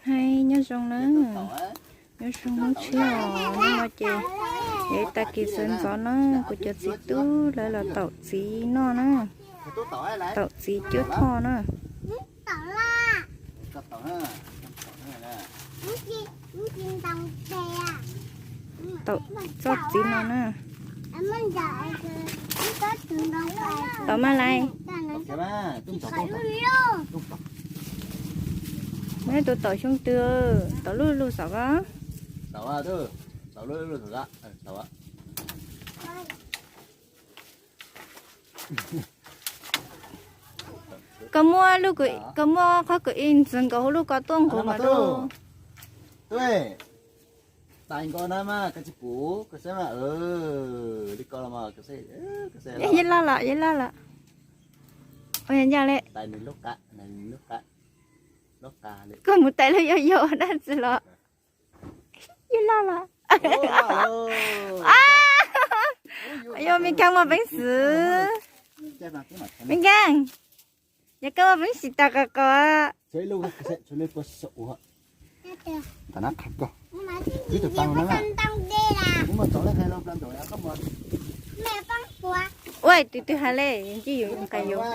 Hais nyob zoo na, nyob zoo hnub tshiab os, hnub no ces yog ib tag kis sawv ntxov na, kuv cov txiv tub lawv los taum txiv noj na, taum txiv cuab thoj na. Taum txoj txiv no na. Taum mas lais. Muab tus taum xyoo twg, taum lub lub xom ko. Koj muab lub, koj muab qhov kawm ib ntxwv nkaus hauv lub ko tuaj nqus mas lub. Tais nkaus na mas koj tsis pum koj saib mas, li ko los mas koj saib, koj saib. Yog loj los, yog loj los. Ua ncaj li. Koj mus tais lub yau yau dab tsi los. Yog loj los. Yog me kheej muaj peev xwm. Me kheej, yog koj muaj peev xwm tas qas qas. Ua tus twg hais li ntsis yus nqis yus.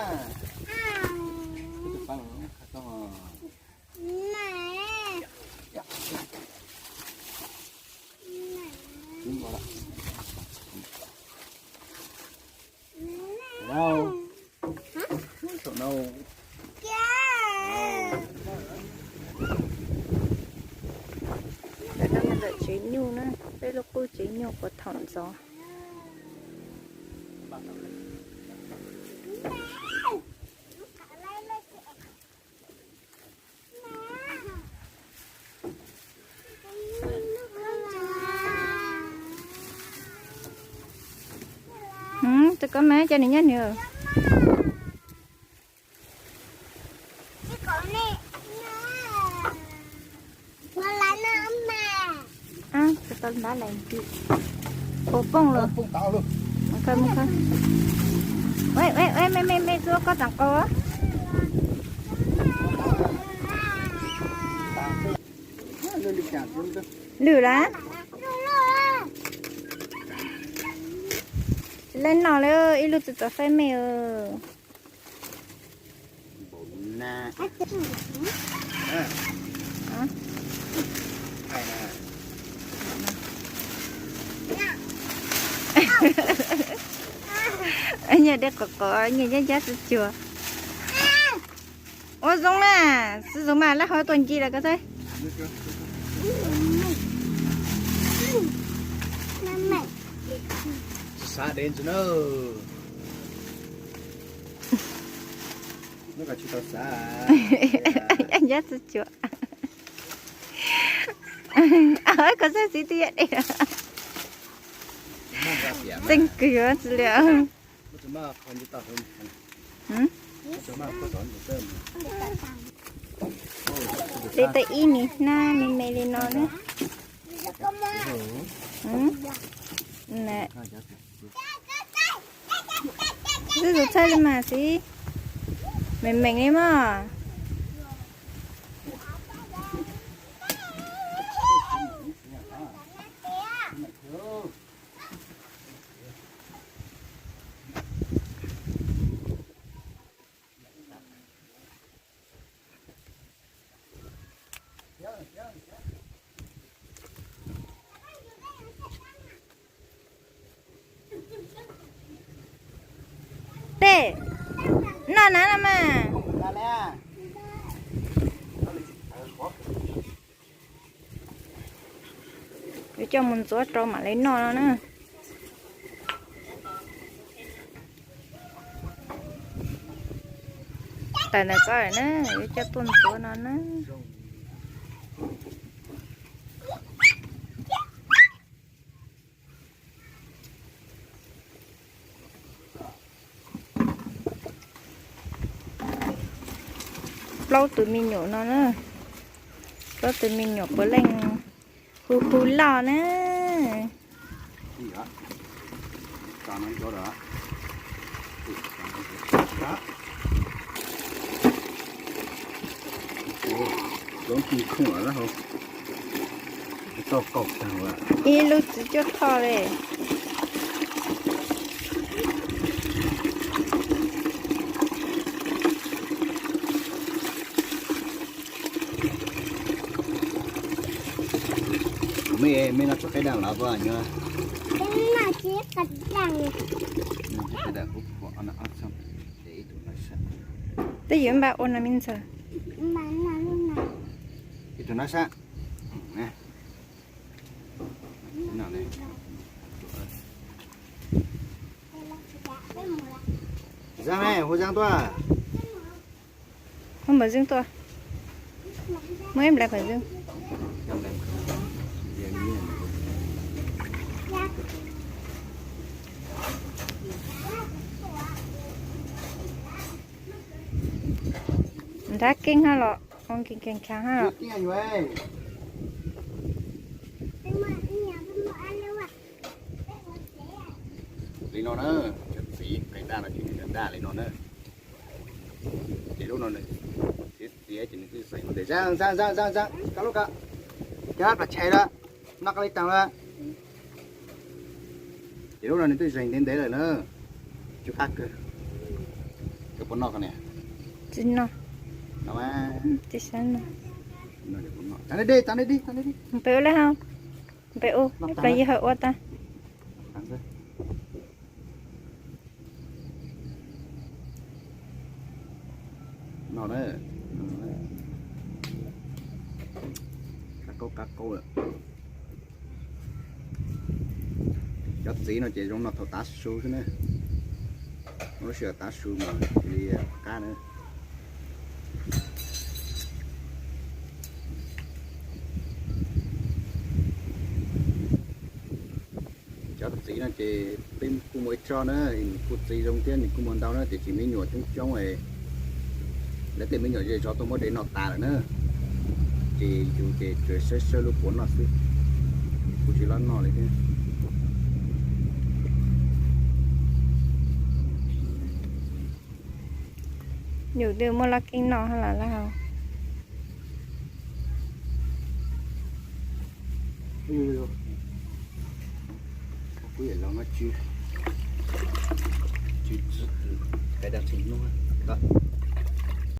Lawv no lawm tsev nyuj na, peb lub qub tsev nyuj puag thaum ntxov. Tus ko mas cov nws nyob nws. Tus ko ntab lais nti. Ua poob lawm. Me me me, txua koj tseem qaug. Lwj lawm. Tsis laib noj li, ib lub txwv txom faib me. Nyias dej qos qos, nyias ncab ncab txhua txhua. Ua zoo na, tsis zoo mas lawv ho tuaj ncig lawm koj saib. Xav dev ntsis na. Ncab ncab txhua txhua. Koj saib txiv twb yog dev. Txeej kws yuav tsis li. Li tau ib nim hnab me me li no na. Xwb tus txhawj li mas xwb. Meem meem li mog. Tej noj na no mas. Yuav coj mus ntxuav rau mam li noj no na. Tawm ntawm ko na, yuav coj tuaj ntxuav no na. Plaub tus me nyuam no na, plaub tus me nyuam puav leej hu hu loj na. Loob ti khooj lawm hauv. Tsis tau kaum tag. Ib lub txiv cuaj tho li. Me, me no tso qaib daj los puas nyuaj? Twb yus npaj ua no me ntxawg. Ib tug no sab. Zaaj me, hu Zaaj tuaj. Muab npawg Zeej tuaj. Muab ib nplai pawg Zeej. Nrab keeb hab los, ua nkees nkees khav hab. Li no na, cov txiv qaib daj no ces nws daj li no na. Ces lub no nws txiav txiav ces nws twb zeeg no ntev. Zaaj, zaaj, zaaj, zaaj, zaaj, koj lub ko. Cov plas tshais lawm, noj koj li taag lawm. Ces lub no nws twb zeeg ntev ntev lawm na. Tsis qab kawg. Koj puas noj koj niam? Tsis noj. Noj mas. Tsis xav noj. Tag dib, tag dib, tag dib. Peb ua li hauv. Peb ua, peb yawg hawm ua tag. No na, qab qaub qab qaub lawm. Cov txiv no ces zoo no thaum tav su xwb na. Lub sij hawm tav su mas cia li qab na. Cov txiv no ces peb kuj muaj ib tsob na, nws kuj txiv zoo thiab nws kuj muaj ntau na, tiam sis me nyuam coob coob, lawv tej me nyuam zej zog tuaj muab de noj tas lawm na. Ces yus ces tsuas saib saib lub puas noj xwb, kuj tsis loj noj li thiab. Yus twb muaj laj keeb noj hab los laj hau. Kuv yam los no tsis, tsis, qab daj tsis hnub,